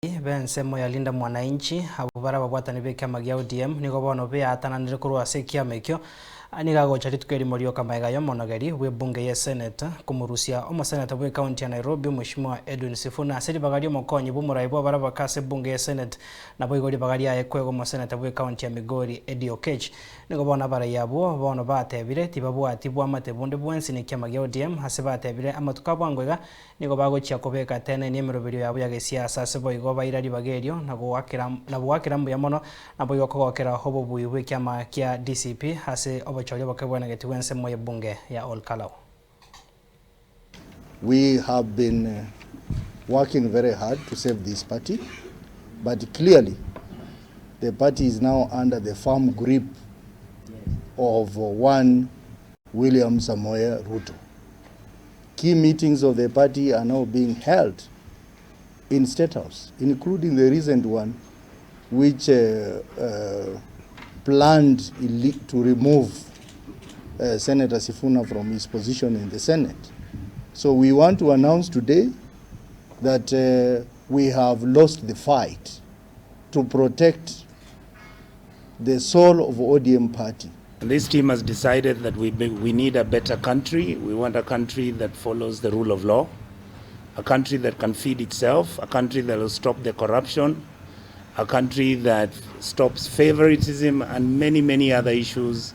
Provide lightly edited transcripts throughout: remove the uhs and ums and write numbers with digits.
B'ensemo ya Linda Mwananchi, abwo bare ababwatani b'ekiama gia ODM, nigo bono beatananire korwa ase ekiama ekio. Nigo agocha rituko erimo rioka magega y'omonogeri bw'ebunge y'eseneta komorusia omoseneta bw'ecounty ya Nairobi Omweshimiwa Edwin Sifuna ase ribaga ri'omokonyi bw'omorai bw'abarabake ase ebunge y'esenate naboigo ribaga riaye kwega omoseneta bw'ecounty ya Migori Eddie Oketch. Nigo bono abarai abwo bono batebire tibabwati bwamate bonde bwensi nekiama gia ODM ase batebire amatuko a bwango iga Nigo bagochia kobeka teneni emeroberio yabo ya gesiasa ase boigo baira ribaga erio na goakera na goakera mbuya mono naboigo kogokera obobui bw'ekiama kia DCP ase obochori oboke bwenegeti bw'ensemo y'ebunge ya Ol Kalou. We have been working very hard to save this party but clearly the party is now under the firm grip of one William Samoei Ruto. Key meetings of the party are now being held in State House, including the recent one which uh, uh, planned to remove uh, Senator Sifuna from his position in the Senate. So we want to announce today that uh, we have lost the fight to protect the soul of ODM party. This team has decided that we, we need a better country. We want a country that follows the rule of law, a country that can feed itself, a country that will stop the corruption, a country that stops favoritism and many, many other issues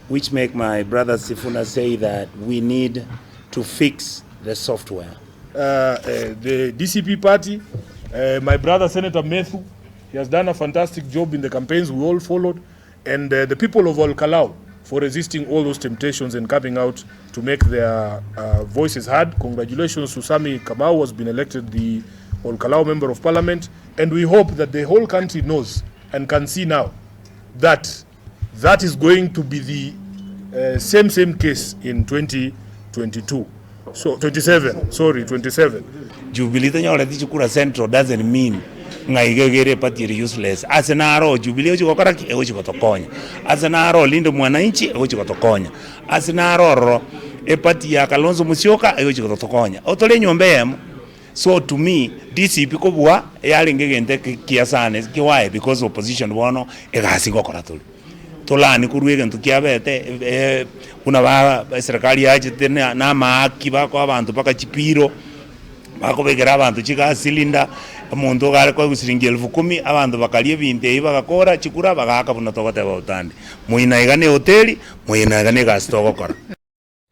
which make my brother Sifuna say that we need to fix the software. The DCP party, my brother Senator Methu, he has done a fantastic job in the campaigns we all followed, and the people of Olkalou for resisting all those temptations and coming out to make their voices heard. Congratulations to Sami Kamau, who has been elected the Olkalou Member of Parliament, and we hope that the whole country knows and can see now that that is going to be the same same case in 2022. So 27, sorry, 27. Jubilee tonyoreti chikura central doesn't mean ng'a iga iga ere eparty ere useless. Ase naro Jubilee egochi gokora ki? Egochi gotokonya. Ase naro Linda Mwananchi egochi gotokonya. Ase naro ororo eparty ya Kalonzo Musyoka egochi gotokonya. Otore enyomba eyemo. So to me DCP kobua yarenge egento ekiya sana why? Because opposition bono egasi ngokora tore. Tolani korwa egento kiabete buna ba eserekari yachete na amaaki bakoa abanto mpaka chipiro, bakobekera abanto chigas cylinder, omonto iga are koegwa siringi elfu kumi, abanto bakaria ebinto ebi bagakora chikura bagaaka buna togoteba botambe. Moino iga na ehoteli, moino iga na egasi togokora.